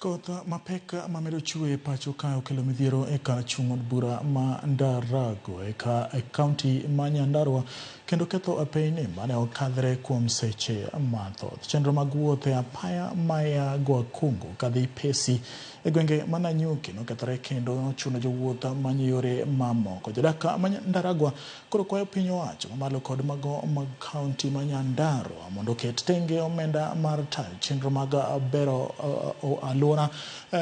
Koth mapek mamedo chwe e pacho kae okelo midhiero e kar chung' od bura ma Ndaragwa e kaunti ma Nyandarua kendo ketho apeyni mane okadhre kuom seche mathoth. Chenro mag wuoth e apaya maya Gwakungu kadhi Pesi e gwenge ma Nanyuki nokethore kendo nochuno jowuoth manyo yore mamoko. Jodak ma Ndaragwa koro kwayo piny owacho mamalo kod mago mag kaunti ma Nyandarua mondo oket tenge omenda mar tayo chenro mag bero alwora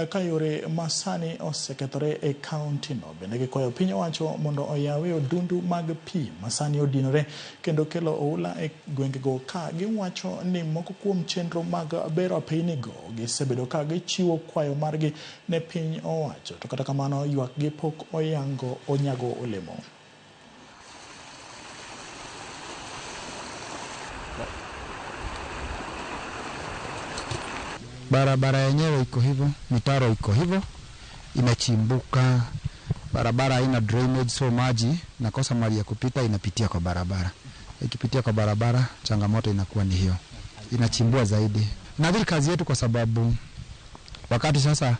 ka yore masani osekethore e kaunti no. Bende gikwayo piny owacho mondo oyawe odundu mag pi masani odinore kendo kelo oula e gwengego ka giwacho ni moko kuom chenro mag bero apeynigo gisebedo ka gichiwo kwayo margi ne piny owacho to kata kamano ywakgi pok oyango onyago olemo. Barabara yenyewe iko hivyo, mitaro iko hivyo, imechimbuka. Barabara haina drainage, so maji nakosa mali ya kupita, inapitia kwa barabara. Ikipitia kwa barabara, changamoto inakuwa ni hiyo, inachimbua zaidi. Nadhiri kazi yetu, kwa sababu wakati sasa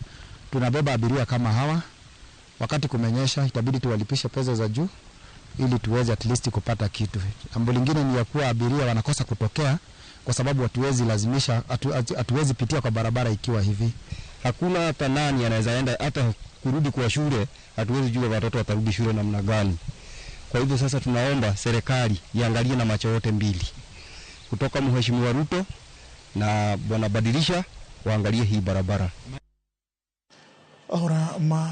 tunabeba abiria kama hawa, wakati kumenyesha, itabidi tuwalipishe pesa za juu ili tuweze at least kupata kitu. Jambo lingine ni ya kuwa abiria wanakosa kutokea kwa sababu hatuwezi lazimisha, hatuwezi pitia kwa barabara ikiwa hivi. Hakuna hata nani anaweza enda hata kurudi kwa shule, hatuwezi jua watoto watarudi shule namna gani. Kwa hivyo sasa tunaomba serikali iangalie na macho yote mbili, kutoka Mheshimiwa Ruto na Bwana Badilisha, waangalie hii barabara. Aora ma